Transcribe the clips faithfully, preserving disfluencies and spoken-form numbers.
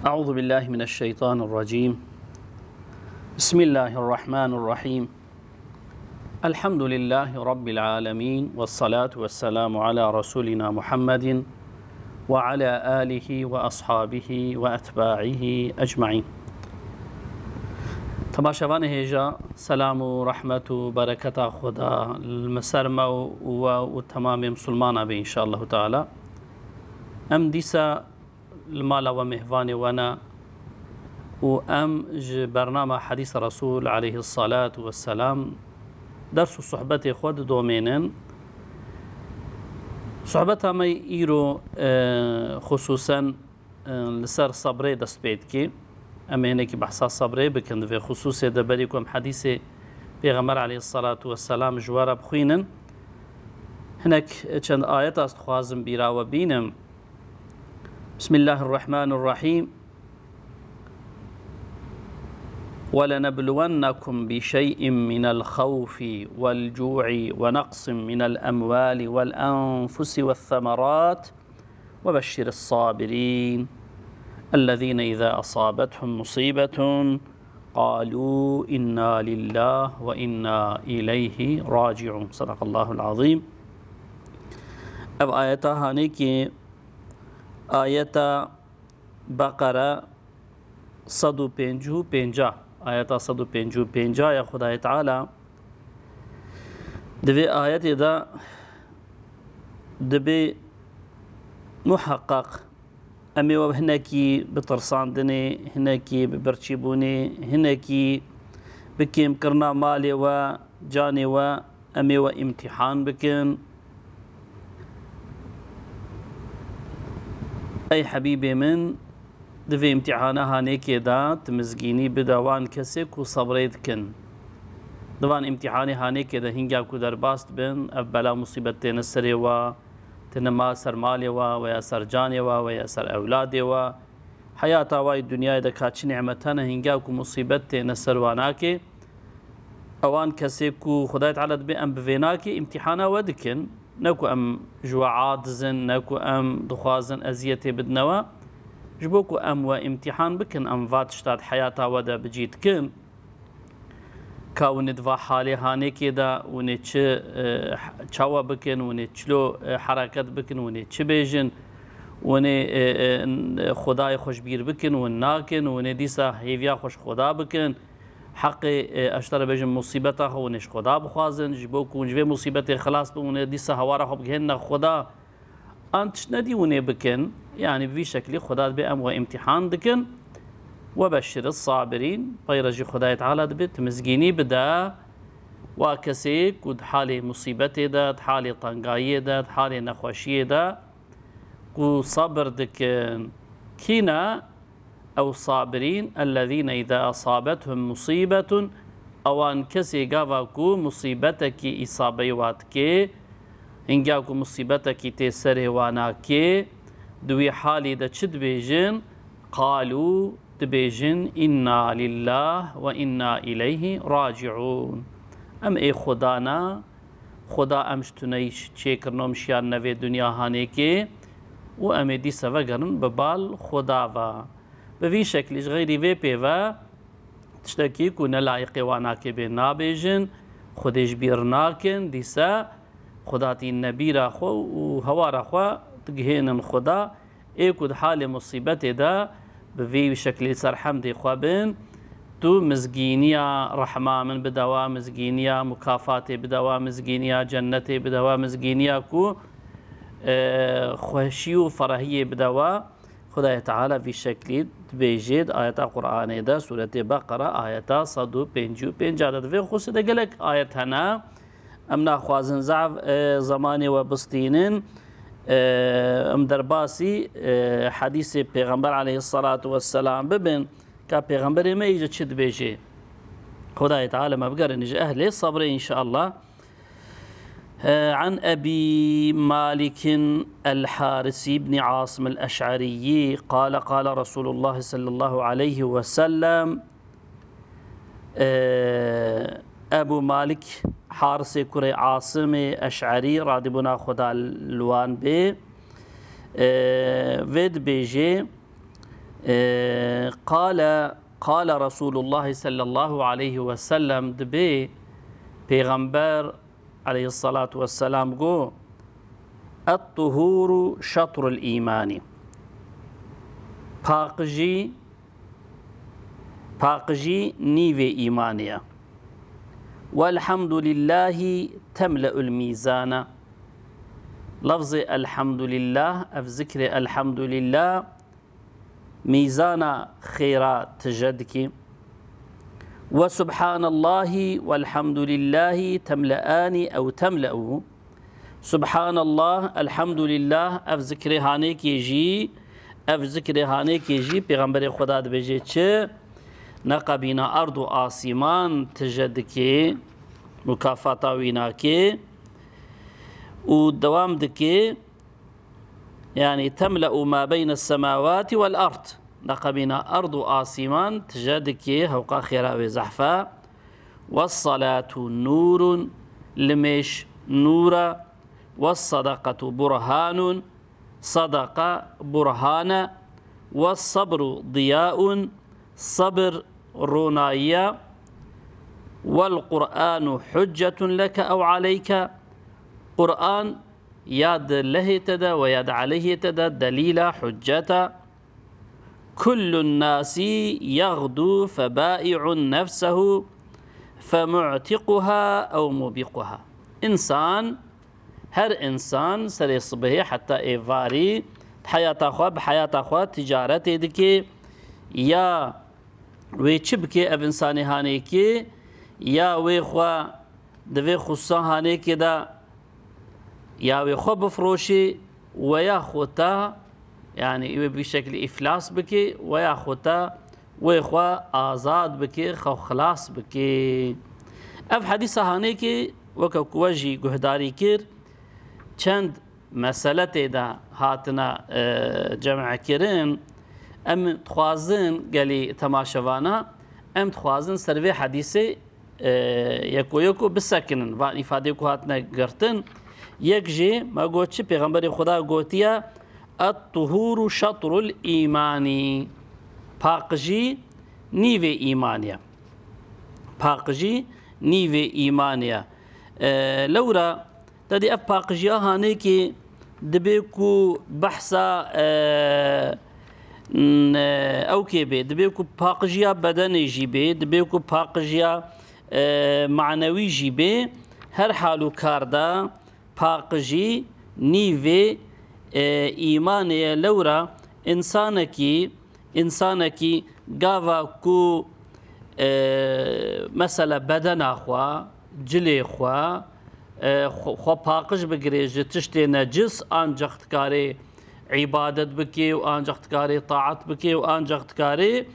أعوذ بالله من الشيطان الرجيم. بسم الله الرحمن الرحيم. الحمد لله رب العالمين، والصلاة والسلام على رسولنا محمد وعلى آله وأصحابه وأتباعه أجمعين. Temaşevanê hêja, selam û rehmet û bereketa Xweda li me ser me û we û temamê misilmana be, înşallahu teala. Em dîsa li mala we mêhvanê we ne û em ji bernama Hedîsa Resûl aleyhissalatu vesselam ders û sohbetê xwe didomênin. Sohbeta me îro, e, xusûsen, e, li ser sebrê dest pê dike. Em ê hinekî behsa sebrê bikin di vê xusûsê de, berî ku em hedîsê Pêxember aleyhissalatu vesselam ji we re bixwînin. Hinek çend ayet ez dixwazim bîra we bînim. بسم الله الرحمن الرحيم. ولنبلونكم بشيء من الخوف والجوع ونقص من الأموال والأنفس والثمرات وبشر الصابرين الذين إذا أصابتهم مصيبة قالوا إنا لله وإنا إليه راجعون. صدق الله العظيم. Ev ayeta hanê ki ayeta Beqere sed û pêncî û pênc, ayeta sed û pêncî û pênc ya Xwedayê Teala, di vê ayetê de dibê muheqeq em ê we hinekî bi tirsandinê, hinekî bi birçîbûnê, hinekî bi kêmkirina malê we, canê we, em ê we îmtîhan bikin. Ey hebîbê min, di vê îmtîhana hanêkê de tu mizgînî bide wan kesê ku sebrê dikin. Di van îmtîhanê hanêkê de hingya ku derbas dibin, ev bela musîbet têne serê we, têne ma ser malê we, weya ser canê we, weya ser ewladê we. Heyata wa yê dinyayê de ka çi nîmet hene, hingya ku musîbet têne ser wa nakê, ewan kesê ku Xwedayê Teala dibê em bi vê nakê îmtîhana we dikin, ne ku em ji we aciz in, ne ku em dixwazin eziyetê bidine we, ji bo ku em we îmtîhan bikin, em va tişta di heyata we de bi cî dikin. Ka hûn ê di va halê hanêkê de, hûn ê çi, e, çawa bikin, hûn ê çilo, e, hereket bikin, hûn ê çi bêjin, hûn ê, e, e, Xwedayê xwe ji bîr bikin, hûn nakin, hûn ê dîsa hêviya xwe ji Xweda bikin. Heqê, e, ez ji te re bêjim, musîbeta xwe hûn ê ji Xweda bixwazin, ji bo ku hûn ji vê musîbetê xilas bin, hûn ê dîsa hewara xwe bigihênine Xweda. An tişt nedî hûn ê bikin, yanî bi vî şeklî Xweda dibê em we îmtîhan dikin. Webeşşiri sabirîn, pey re jî Xwedayê Teala dibê tu mizgînî bide wa kesê ku di halê musîbetê de, di halê tengayiyê de, di halê nexweşiyê de ku sabir dikin. Kî ne? Ew sabirîn, ellezîne îza esabethum musîbetun, ewan kesê gava ku musîbetekî îsabeyê wa dike, hingya ku musîbetekî tê serê wa nakê, di wî halî de çi dibêjin? Qalû, dibêjin, "Înna lillah we înna îleyhî racîûn." Em ê Xweda ne, Xweda em ji tuneyî çêkirine û em şiyarine vê dinya hanêkê û em ê dîsa vegerin bi bal Xweda ve. Bi vî şeklî ji xeyrî vê pê ve tiştekî ku ne layiqê wan nakê bê nabêjin, Xwedê ji bîr nakin, dîsa Xweda tînine bîra xwe û hewara xwe digihênin Xweda. Ê ku di halê musîbetê de bi vî şeklî serhemdê xwe bin, tu mizgîniya rehma min bide wa, mizgîniya mukafatê bide wa, mizgîniya cennetê bide wa, mizgîniya ku, e, xweşî û ferehiyê bide wa. Xwedayê Teala vî şeklî dibêjê di ayeta Qur'anê de, Sûretê Beqera, ayeta sed û pêncî û pênc de. Di vê xusê de gelek ayet hene. Em naxwazin zaf, e, zemanê we bistînin. E, em derbasî, e, hedîsê Pêxember aleyhissalatu vesselam bibin. Ka Pêxemberê me îca çi dibêjê? Xwedayê Teala me bigerin ji ehlê sebrê, înşallah. E, an Ebî Malikin el-Harisi ibn Asim el-Eş'ariyyi, qale, qale Resulullah sallallahu aleyhi ve sellem, E, Ebû Malik Harisê kurê Asimê Eş'erî, radîbûna Xweda li wan bê, e, vê dibêjê, E, qale, qale Resulullah sallallahu aleyhi ve sellem, dibê Pêxember aleyhissalatu vesselam got, "Et-tuhuru şatrul imani." Paqijî, paqijî nîvê îmanê ye. "Welhamdulillahi temle'ul mîzana." Lafzê elhamdulillah, ev zikrê elhamdulillah, mîzana xêra tije dikê. "Ve subhanallahi velhamdulillahi temleani ew temle'u." Subhanallah, elhamdulillah, ev zikrê hanêkê jî, ev zikrê hanêkê jî Pêxemberê Xweda dibêje çi? Neqebîna erd û asîman tije dikê, mukafata wî nake û dewam dike. Yani, "Temle'u ma beyne semawati vel ard." Neqebîna erd û asîman tije dikê hewqa xêra wê zehfa. "Vessalatu nurun", limêj nûr e. "Vessadaqatu burhanun", sadaqa burhan e. "Vessabru diyaun", sabir ronayî ye. "Vel Qur'anu huccetun leke ew aleyke", Qur'an ya di lehê te de ve ya di aleyhê te de delîla, hucceta. "Kullun nasi yaghdu febai'un nefsehu femu'tiquha ew mubiquha." Însan, her însan serê sibehê heta êvarî heyata xwe, bi heyata xwe ticaretê dike, ya wê çi bike ev însanê hanêkê, ya wê xwe di vê xususan hanêkê de ya wê xwe bifroşê, we ya xwe te, yani wê bi şeklî îflas bike, we ya xwe te wê xwe azad bike, xwe xilas bike. Ev hedîsa hanêkê weke ku we jî guhdarî kir, çend mesele tê de hatine, e, cem'kirin. Em dixwazin gelî temaşevana, em dixwazin ser vê hedîsê, e, yeko yeko bisekinin. Van îfadê ku hatine girtin. Yek jî me got çi, Pêxemberê Xuda gotiye, "Et-tuhuru şatrul îmanî." Paqijî nîvê îmanê ye. Paqijî nîvê îmanê ye. E, lewra Tedî ev paqijiya hanêkê dibê ku behsa, e, n-, e, ew kê bê, dibê ku paqijiya bedenê jî bê, dibê ku paqijiya, e, manewî jî bê, her hal û kar de paqijî nîvê, e, îmanê ye. Lewra însanekî Însanekî gava ku, e, mesela bedena xwe, cilê xwe, e, xwe, xwe paqij bigirê ji tiştê necis, ancaq dikarê îbadet bike û ancaq dikarê taat bike û ancaq dikarê,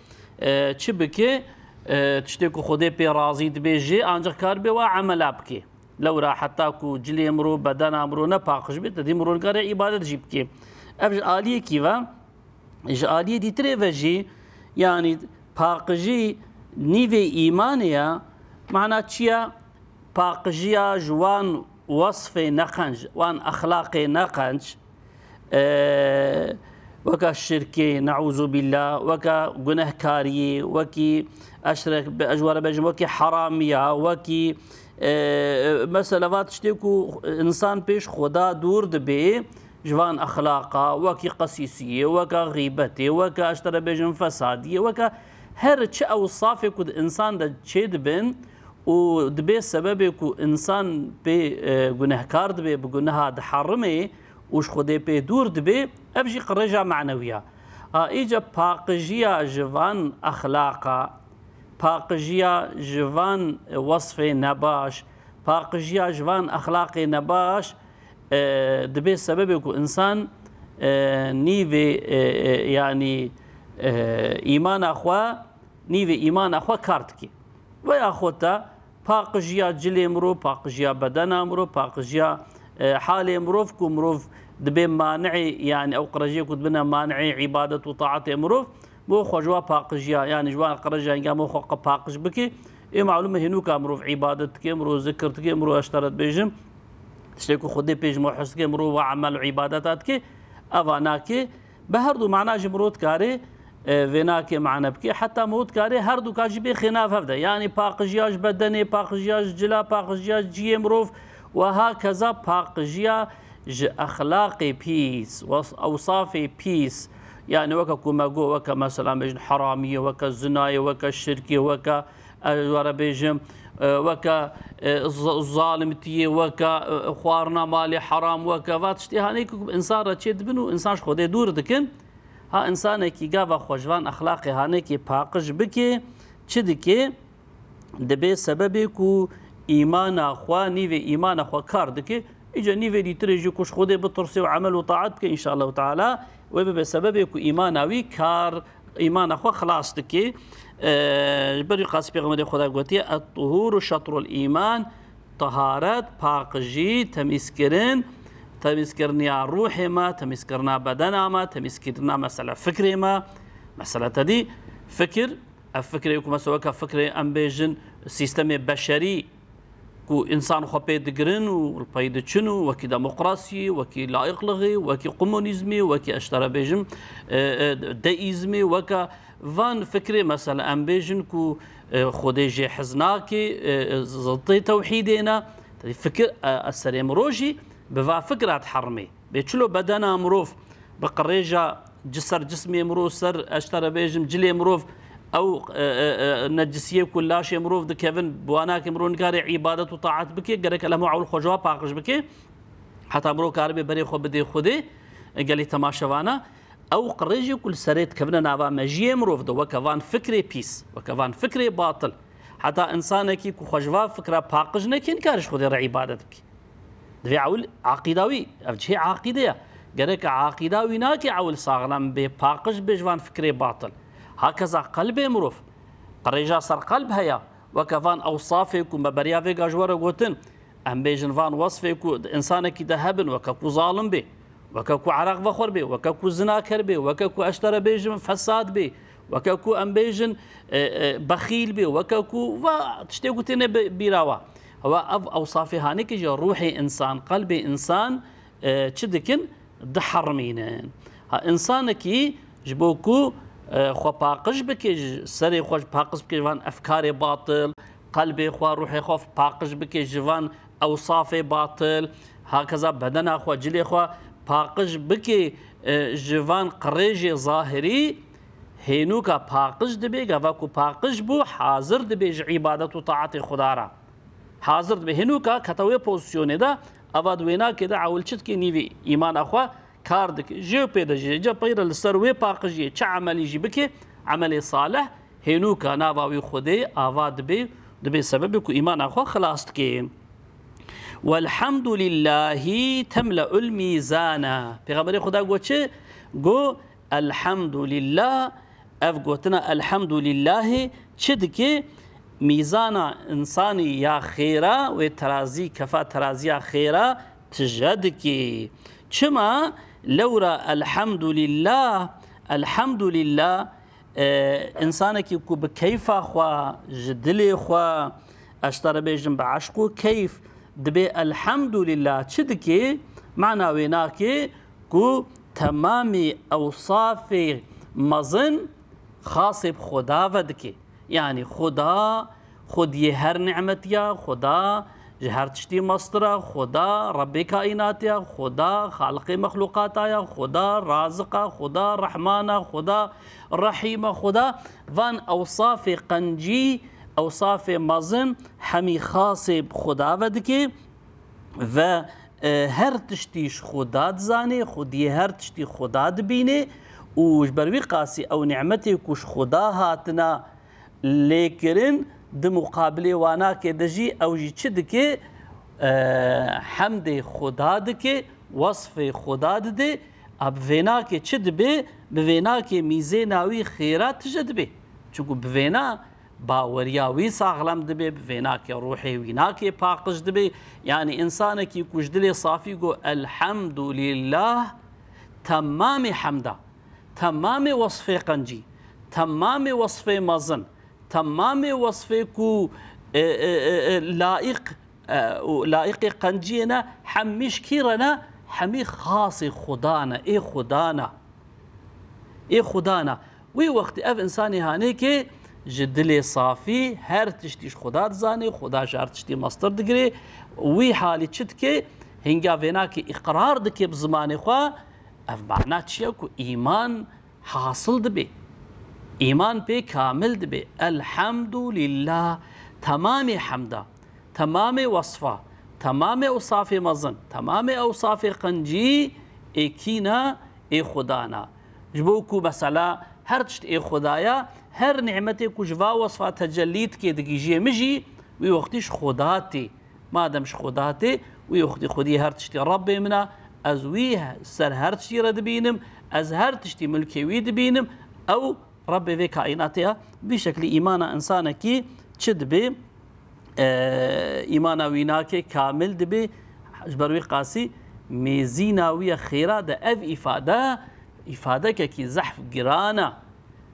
e, çi bike, e, tiştê ku Xwedê pê razî dibe jê, ancaq kar bê wa emela bike. Lewra heta ku cilê mirov, bedena mirov ne paqij bê, te dî mirov nikare îbadet jî bike. Ev ji aliyekî ve, ji aliyê dîtirê ve jî, yanî paqijî nîvê îmanê ye. Mana çi ye? Paqijiya ji wan wesfê neqenc, wan exlaqê neqenc, e, weke şirkê, neûzubîllah, weke gunehkariyê, wekî eşrek, ez ji we re bêjim, wekî heramiya, wekî, e, mesela va tiştê ku însan pêş Xuda dûr dibê, ji van exlaqa, wekî qesîsiyê, weke xîbetê, weke ez te re bêjim fesadiyê, weke her çi ewsafê ku di însan de çêdibin, û dibê sebebê ku însan pê, e, gunehkar dibe, bi guneha diherime û ji Xwedê pê dûr dibe, ev jî qirêja manewî ya. A, îca paqijiya ji van exlaqa, paqijiya ji van wesfê nebaş, paqijiya ji van exlaqê nebaş, e, dibê sebebê ku însan, e, nîvê, e, e, yanî, e, îmana xwe, nîvê îmana xwe kar dike. Veya xwe te paqijiya cilê mirov, paqijiya bedena mirov, paqijiya, e, halê mirov ku mirov dibe mani'ê, yani ew qirejiyê ku dibine mani'ê îbadet û taetê mirov, bo xwe ji wa paqijiya, yani ji wan qirejiyên ge mirov xwe qe paqij bike, ê malum e hênûka mirov îbadet dike, mirov zikir dike, mirov ez ji te re dibêjim, tiştê ku Xwedê pê ji mirov hez dike, mirov wa emel û îbadeta dike, eva nake, bi her du mana jî mirov dikarê, e, vênakê mane bike. Heta mewt karê her du ka jî bê xênav hevde. Yanî paqijiya ji bedenê, paqijiya ji cila, paqijiya ji ciyê mirov û hakeza paqijiya ji exlaqê pîs, was-, ewsafê pîs. Yanî weke ku me got, weke mesela bêjin heramiyê, weke zinayê, weke şirkê, weke, ez were bêjim, e, weke, e, z-, zalimtiyê, weke, e, xwarina malê heram, weke va tiştê hanê ku insan re çê dibin û insan ji Xwedê dûr dikin. Ha insanekî gava xwe ji van exlaqê hanekî paqij bike, çi dike? Dibe sebebê ku îmana xwe, nîvê îmana xwe kar dike. Îca nîvê dîtirê jî ku ji Xwedê bitirsê û emel û taat bike, înşallahu teala, wê bibe sebebê ku îmana wî kar, îmana xwe xilas dike. E, ji ber wî qasî Pêxemberê Xweda gotiye, "Et-tuhuru şetrul îman", taharet, paqijî, temîzkirin, temîzkirina ruhê me, temîzkirina bedena me, temîzkirina mesela fikrê me. Mesela te dî fikir, ev fikrê ku mesela weke fikrê em bêjin sîstemê beşerî ku însan xwe pê digirin û li pey diçin û wekî demokrasiyê, wekî layiqlixê, wekî komunîzmê, wekî ez ji te re bêjim, e, e, deîzmê, weke van fikrê mesela em bêjin ku, e, Xwedê jê hez nake, e, e, zidê tewhîdê ne. Tevî fikir, e, e, serê mirov jî bi va fikra diherimê. Bê çilo bedena mirov bi qirêja ci ser cismê mirov, ser, ez ji te re bêjim, cilê mirov, ew, e, e, e, necisiyê ku laşê mirov dikevin, bi wanakê mirov nikare îbadet û taat bike, gerek el hemû ewil xwe ji wa paqij bike. Heta mirov karibe berê xwe bidê Xwedê, e, gelî temaşevana. Ew qirêjê ku li serê dikevine nava mejiyê mirov de, weke van fikrê pîs, weke van fikrê batil. Heta însanekî ku xwe ji va fikra paqij neke, nikare ji Xwedê re îbadet bike. Divê ewil aqîda wî, ev cihê aqîde ye. Gerek aqîda wî nake ewil saxlem bê, paqij bê ji van fikrê batil. Hakeza qelbê mirov, qirêja ser qelb heye. Weke van ewsafê ku me beriya vêga ji we re gotin, em bêjin van wesfê ku di însanekî de hebin, weke ku zalim bê, weke ku ereq vexwer bê, weke ku zinaker bê, weke ku ez ji te re bêjim fesad bê, weke ku em bêjin, e, e, bexîl bê, weke ku va tiştê ku têne bi-, bîra we. Hewa ev ewsafê hanekî ji ruhê însan, qelbê însan, e, çi dikin? Diherimînin. Ha, însanekî ji bo ku, e, xwe paqij bike, ji serê xwe paqij bike ji van efkarê batil, qelbê xwe, ruhê xwe paqij bike ji van ewsafê batil, hakeza bedena xwe, cilê xwe paqij bike, e, ji van qirêjê zahirî, hênûka paqij dibe, gava ku paqij bû, hazir dibe ji îbadet û taetê Xweda re. Hazir dibe. Hênûka kete wê pozîsyonê de, eva di wênakê de ewil çi dike, nîvî îmana xwe kar dike. Jê pê de jî, ca peyre li ser wê paqijiyê çi emelî jî bike, emelê salih, hênûka nava wî Xwedê ava dibe, dibe sebebê ku îmana xwe xilas dike. "Welhamdulillahî temle'ul mîzana." Pêxemberê Xweda got çi? Got, "Elhamdulillah." Ev gotina Elhamdulillahê çi dike? Mîzana însanî ya xêra, wê terazî, kefa teraziya xêra tije dike. Çima? Lewra Elhamdulillah, Elhamdulillah, e, însanekî ku bi keyfa xwe, ji dilê xwe, ez ji te re bêjim bi eşq û keyf, dibê Elhamdulillah çi dike? Mana wê nake ku temamî ewsafê mezin xasê bi Xuda ve dike. Yanî Xuda, Xwediyê her nimetiya, Xuda ji her tiştî mestir e, Xuda Rebbê kaînatê ye, Xuda xaliqê mexlûqata ye, Xuda raziq e, Xuda rehman e, Xuda rehîm e, Xuda van ewsafê qencî, ewsafê mezin hemî xasê bi Xuda ve dike ve, e, her tiştî ji Xuda dizanê, Xwediyê her tiştî Xuda dibînê û ji ber wî qasî ew nîmetê ku ji Xuda hatina lêkirin di muqabilê wanakê de jî ew jî çi dike? E, hemdê Xuda dike, wesfê Xuda dide, a bi vênakê çi dibe? Bi vênakê mîzêna wî xêra tije dibe. Çunku bi vêna baweriya wî saxlem dibe, bi vênakê ruhê wî nakê paqij dibe. Yanî însanekî ku ji dilê safî got, "Elhamdulillah", temamê hemda, temamê wesfê qencî, temamê wesfê mezin, temamê wesfê ku, e, e, e, e, laiq, e, û laiqê qenciyê ne, hemî ji kî re ne, hemî xasê Xuda ne, ê Xuda ne. Ê Xuda ne. Wî wextî ev însanê hanê ke ji dilê safî her tiştî ji Xuda dizanê, Xuda ji her tiştî mestir digirê, wî halî çi dike? Hînga vêna ke îqrar dike bi zimanê xwe, ev mana çi ye ku îman hasil dibe? Îman pê kamil dibe. Elhamdulillah. Temamê hemda, temamê wesfa, temamê ewsafê mezin, temamê ewsafê qencî ê kîna, ê Xuda na. Ji bo ku mesela her tişt ê Xuda ya, her nîmetê ku ji va wesfa tecellî dike digihîjê min jî, wî wextî ji Xuda tê. Madem ji Xuda tê, wî wextî xwedî her tiştê Rebbê min a, ez wî ser her tiştî re dibînim, ez her tiştî milkê wî dibînim, ew Rebbê vê kaînatê ya. Vî şeklî îmana însanekî çi dibe? E, îmana wî nake, kamil dibe. Ji ber wî qasî mêzîna wî ya xêra de ev îfade, îfadekekî zehf giran e.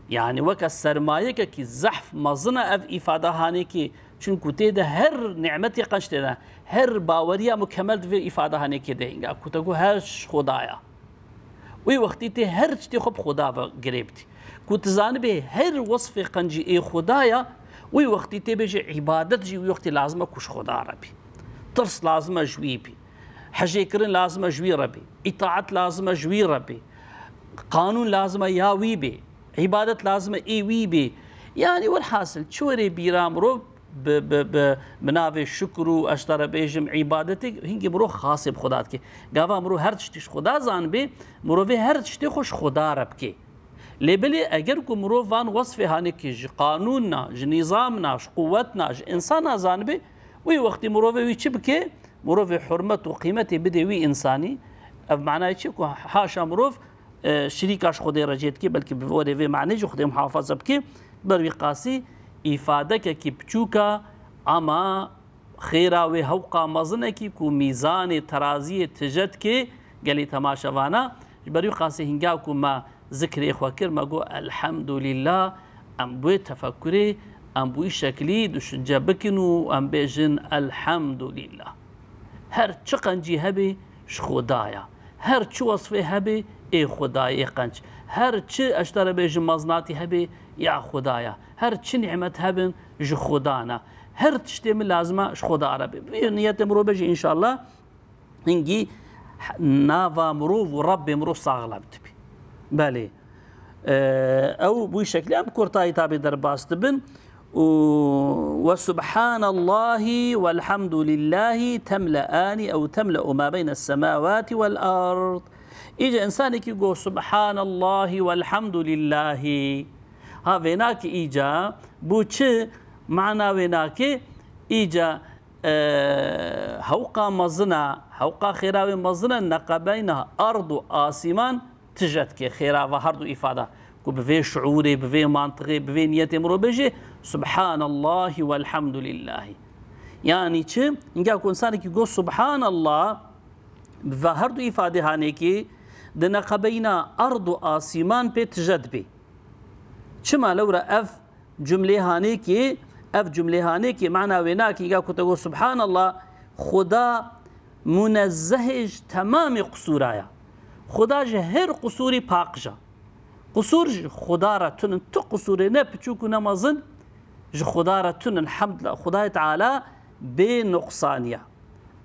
Yani weke sermayekekî zehf mezin e ev îfade hanêkê. Çunku tê de her nîmetê qenc tê de, her baweriya mukemel di vê îfade hanêkê de. Hînga ku te got her ji Xuda ya. Wî wextî tê her tiştê xwe bi Xuda ve girê bidî. Ku tu zanibê her wesfê qencî ê Xuda ya, wî wextî tê bêje îbadet jî wî wextî lazim e ku ji Xuda re bî. Tirs lazim e ji wî bî. Hejêkirin lazim e ji wî re bî. Îtaet lazim e ji wî re bî. Qanûn lazim e ya wî bê. Îbadet lazim e ê wî bê. Yani welhasil çi were bîra mirov bi, bi, bi, bi navê şukr û ez ji te re bêjim îbadetê, hingî mirov xasê bi Xuda dike. Gava mirov her tiştî ji Xuda zanibê, mirovê her tiştê xwe ji Xuda re bike. Lê belê eger ku mirov van wesfê hanekî ji qanûn na, ji nîzam na, ji quwet na, ji însan na zanibê, wî wextî mirovê wî çi bike? Mirovê hurmet û qîmetê bidê wî însanî. Ev manayê çi ku haşa mirov, e, şirîka ji Xwedê re jê dike, belkî bi were vê manê jî Xwedê muhafaza bike. Ber wî qasî îfadekekî piçûk a, ama xêra wê hewqa mezinekî ku mîzanê teraziyê tije dike gelê temaşevana. Ji ber wî qasî hînga ku me zikrê xwe kir, me got, "Elhamdulillah", em bi wê tefekurê, em bi wî şeklî düşünce bikin û em bêjin, "Elhamdulillah." Her çi qencî hebê, ji Xuda ya. Her çi wesfê hebê, ê Xuda yê qenc. Her çi, ez ji te re bêjim, mezinatî hebê, ya Xuda ya. Her çi nîmet hebin, ji Xuda ne. Her tiştê min lazim e, ji Xuda re bê. Vê niyetê mirov bêje, înşallah, hingî nava mirov û Rebbê mirov saxlem dibî. Belê. Ew bi wî şeklî em bi kurtayî tabî derbas dibin. Û "Ve subhanallahi velhamdulillahi temleani ew temle'u ma beyne semawati vel ard." Îca însanekî got "Subhanallahi velhamdulillahi." Ha vênakî îca bû çi? Mana vênakê îca, e, hewqa mezina, hewqa xêra wê mezina neqebeyna ard û asîman tije dike xêra ve her du îfada. Ku bi vê şuûrê, bi vê mantiqê, bi vê niyetê mirov bêje, "Subhanallahi velhamdulillahi." Yani çi? Hingî ku însanekî got "Subhanallah", bi ve her du îfadê hanêkî di neqebeyna ard û asîman pê tije dibê. Çima lewra ev cumlê hanêkî, ev cumlê hanêkî mana wênakî hingî ku te got "Subhanallah", Xuda munezzehê ji temamê qusûra ya. Xuda ji her qusûrî paqij e. Qusûr ji Xuda re tun in. Tu qusûrê ne piçûk û ne mezin ji Xuda re tun in. Hemd li Xudayê Teala bê nuqsaniye.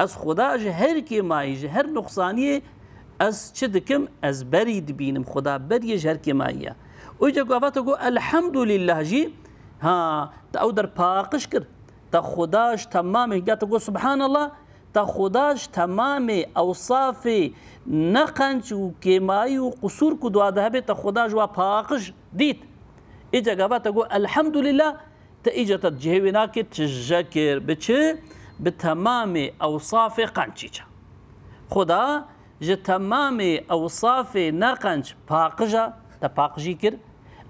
Ez Xuda ji her kêmayî, ji her nuqsaniyê ez çi dikim? Ez berî dibînim. Xuda beriyê ji her kêmayî ye. Û îca ku ava te got "Elhamdulillah" jî, ha, te ew der paqij kir. Te Xuda ji temamê, hingî te got "Subhanallah", te Xuda ji temamê ewsafê neqenc û kêmayî û qusûr ku di wa de hebe, te Xuda ji wa paqij dît. Îca gava te got "Elhamdulillah", te îca te cihê wê nakê tije kir. Bi çi? Bi temamê ewsafê qenc îca. Xuda ji temamê ewsafê neqenc paqij e, te paqijî kir.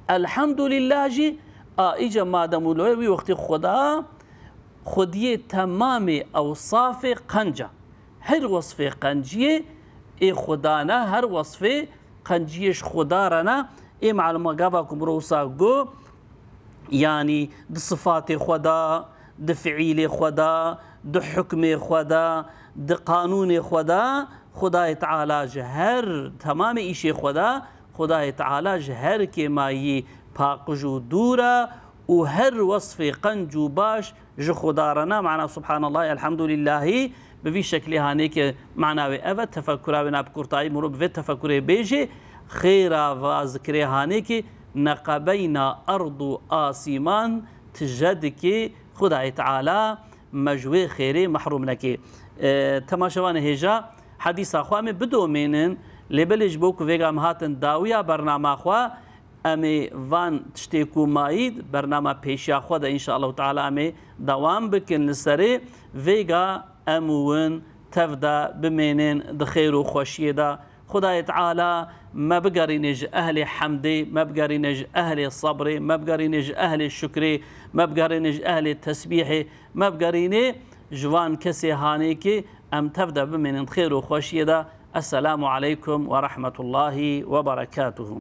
Elhamdulillah jî, a îca madem û loye wî wextî Xuda xwediyê temamê ewsafê qenc e. Her wesfê qenciyê ê Xuda ne, her wesfê qenciyê ji Xuda re ne. Ê maluma gava ku mirov wisa got, yanî di sifatê xwe de, di fiîlê xwe de, di hukmê xwe de, di qanûnê xwe de, Xudayê Teala ji her temamê îşê xwe de Xwedayê Teala ji her kêmayî paqij û dûr e û her wesfê qenc û baş ji Xweda re ne. Mana subhanallah, elhamdulillahî, bi vî şeklê hanê ke mana wê ev e, tefekura wê ne bi kurtayî mirov bi vê tefekurê bêjê, xêra va zikirê hanê ke neqebeyna erd û asîman tije dikê Xwedayê Teala me ji wê xêrê mehrûm neke. E, temaşevanê hêja, hedîsa xwe em ê bidomênin, lê belê ji bo ku vêga em hatin dawiya bernama xwe, em ê van tiştê ku mayî di bernama pêşiya xwe de, înşallahu teala, em ê dewam bikin li serê. Vêga em û win tev de bimênin di xêr û xweşiyê de. Xwedayê Teala me bigerîne ji ehlê hemdê, me bigerîne ji ehlê sebrê, me bigerîne ji ehlê şukrê, me bigerîne ji ehlê tesbîhê, me bigerîne ji van kesê hanê ki em tev de bimênin di xêr û xweşiyê de. Esselamu aleykum ve rahmetullahi ve berekatuhu.